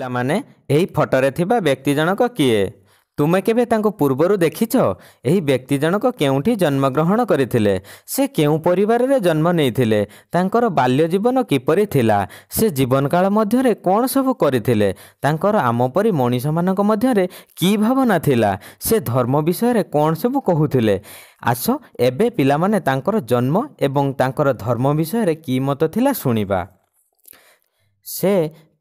ପିଲାମାନେ, ଏହି ଫଟୋରେ ଥିବା ବ୍ୟକ୍ତି ଜଣକ କିଏ? ତୁମେ କେବେ ତାଙ୍କୁ ପୂର୍ବରୁ ଦେଖିଛ? ଏହି ବ୍ୟକ୍ତି ଜଣକ କେଉଁଠି ଜନ୍ମଗ୍ରହଣ କରିଥିଲେ? ସେ କେଉଁ ପରିବାରରେ ଜନ୍ମ ନେଇଥିଲେ? ତାଙ୍କର ବାଲ୍ୟ ଜୀବନ କିପରି ଥିଲା? ସେ ଜୀବନକାଳ ମଧ୍ୟରେ କ'ଣ ସବୁ କରିଥିଲେ? ତାଙ୍କର ଆମ ପରି ମଣିଷମାନଙ୍କ ମଧ୍ୟରେ କି ଭାବନା ଥିଲା? ସେ ଧର୍ମ ବିଷୟରେ କ'ଣ ସବୁ କହୁଥିଲେ? ଆସ ଏବେ ପିଲାମାନେ, ତାଙ୍କର ଜନ୍ମ ଏବଂ ତାଙ୍କର ଧର୍ମ ବିଷୟରେ କି ମତ ଥିଲା ଶୁଣିବା। ସେ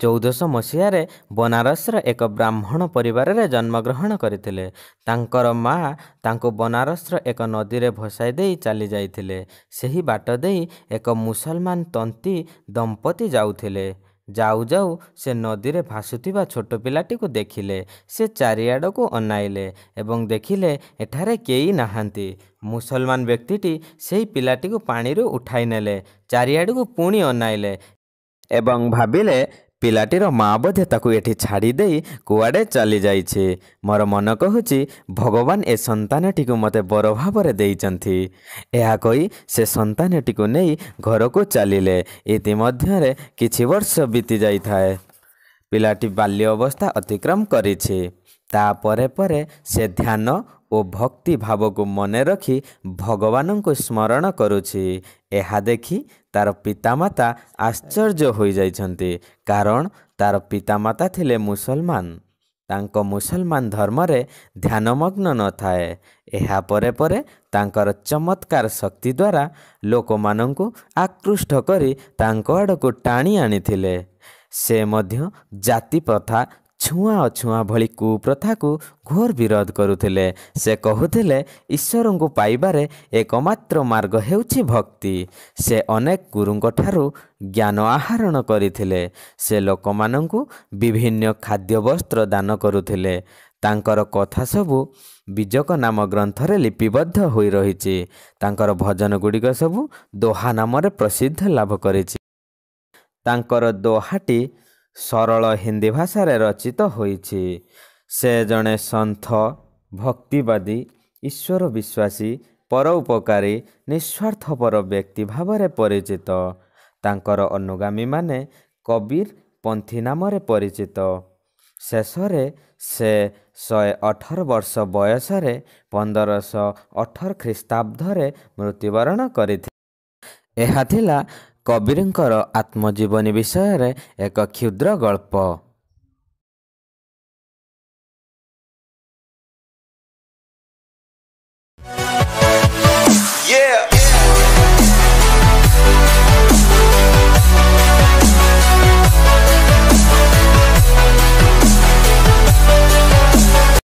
1400 ମସିହାରେ ବନାରସର ଏକ ବ୍ରାହ୍ମଣ ପରିବାରରେ ଜନ୍ମଗ୍ରହଣ କରିଥିଲେ। ତାଙ୍କର ମା ତାଙ୍କୁ ବନାରସର ଏକ ନଦୀରେ ଭସାଇ ଦେଇ ଚାଲିଯାଇଥିଲେ। ସେହି ବାଟ ଦେଇ ଏକ ମୁସଲମାନ ତନ୍ତୀ ଦମ୍ପତି ଯାଉଥିଲେ। ଯାଉ ଯାଉ ସେ ନଦୀରେ ଭାସୁଥିବା ଛୋଟ ପିଲାଟିକୁ ଦେଖିଲେ। ସେ ଚାରିଆଡ଼କୁ ଅନାଇଲେ ଏବଂ ଦେଖିଲେ ଏଠାରେ କେହି ନାହାନ୍ତି। ମୁସଲମାନ ବ୍ୟକ୍ତିଟି ସେହି ପିଲାଟିକୁ ପାଣିରୁ ଉଠାଇ ନେଲେ। ଚାରିଆଡ଼କୁ ପୁଣି ଅନାଇଲେ ଏବଂ ଭାବିଲେ, ପିଲାଟିର ମା ବୋଧେ ତାକୁ ଏଠି ଛାଡ଼ି ଦେଇ କୁଆଡ଼େ ଚାଲିଯାଇଛି। ମୋର ମନ କହୁଛି ଭଗବାନ ଏ ସନ୍ତାନଟିକୁ ମୋତେ ବର ଭାବରେ ଦେଇଛନ୍ତି। ଏହା କହି ସେ ସନ୍ତାନଟିକୁ ନେଇ ଘରକୁ ଚାଲିଲେ। ଇତିମଧ୍ୟରେ କିଛି ବର୍ଷ ବିତି ଯାଇଥାଏ। ପିଲାଟି ବାଲ୍ୟ ଅବସ୍ଥା ଅତିକ୍ରମ କରିଛି। ତାପରେ ପରେ ସେ ଧ୍ୟାନ ଓ ଭକ୍ତି ଭାବକୁ ମନେ ରଖି ଭଗବାନଙ୍କୁ ସ୍ମରଣ କରୁଛି। ଏହା ଦେଖି ତାର ପିତାମାତା ଆଶ୍ଚର୍ଯ୍ୟ ହୋଇଯାଇଛନ୍ତି, କାରଣ ତାର ପିତାମାତା ଥିଲେ ମୁସଲମାନ। ତାଙ୍କ ମୁସଲମାନ ଧର୍ମରେ ଧ୍ୟାନମଗ୍ନ ନଥାଏ। ଏହା ପରେ ପରେ ତାଙ୍କର ଚମତ୍କାର ଶକ୍ତି ଦ୍ୱାରା ଲୋକମାନଙ୍କୁ ଆକୃଷ୍ଟ କରି ତାଙ୍କ ଆଡ଼କୁ ଟାଣି ଆଣିଥିଲେ। ସେ ମଧ୍ୟ ଜାତି ପ୍ରଥା, ଛୁଆଁ ଅଛୁଆଁ ଭଳି କୁପ୍ରଥାକୁ ଘୋର ବିରୋଧ କରୁଥିଲେ। ସେ କହୁଥିଲେ ଈଶ୍ୱରଙ୍କୁ ପାଇବାରେ ଏକମାତ୍ର ମାର୍ଗ ହେଉଛି ଭକ୍ତି। ସେ ଅନେକ ଗୁରୁଙ୍କଠାରୁ ଜ୍ଞାନ ଆହରଣ କରିଥିଲେ। ସେ ଲୋକମାନଙ୍କୁ ବିଭିନ୍ନ ଖାଦ୍ୟବସ୍ତ୍ର ଦାନ କରୁଥିଲେ। ତାଙ୍କର କଥା ସବୁ ବିଜକ ନାମ ଗ୍ରନ୍ଥରେ ଲିପିବଦ୍ଧ ହୋଇ ରହିଛି। ତାଙ୍କର ଭଜନ ଗୁଡ଼ିକ ସବୁ ଦୋହା ନାମରେ ପ୍ରସିଦ୍ଧ ଲାଭ କରିଛି। ତାଙ୍କର ଦୋହାଟି ସରଳ ହିନ୍ଦୀ ଭାଷାରେ ରଚିତ ହୋଇଛି। ସେ ଜଣେ ସନ୍ଥ, ଭକ୍ତିବାଦୀ, ଈଶ୍ୱର ବିଶ୍ୱାସୀ, ପରୋପକାରୀ, ନିସ୍ୱାର୍ଥପର ବ୍ୟକ୍ତି ଭାବରେ ପରିଚିତ। ତାଙ୍କର ଅନୁଗାମୀମାନେ କବୀର ପନ୍ଥୀ ନାମରେ ପରିଚିତ। ଶେଷରେ ସେ 118 ବର୍ଷ ବୟସରେ 1518 ଖ୍ରୀଷ୍ଟାବ୍ଦରେ ମୃତ୍ୟୁବରଣ କରିଥିଲେ। ଏହା ଥିଲା କବୀରଙ୍କର ଆତ୍ମଜୀବନୀ ବିଷୟରେ ଏକ କ୍ଷୁଦ୍ର ଗଳ୍ପ।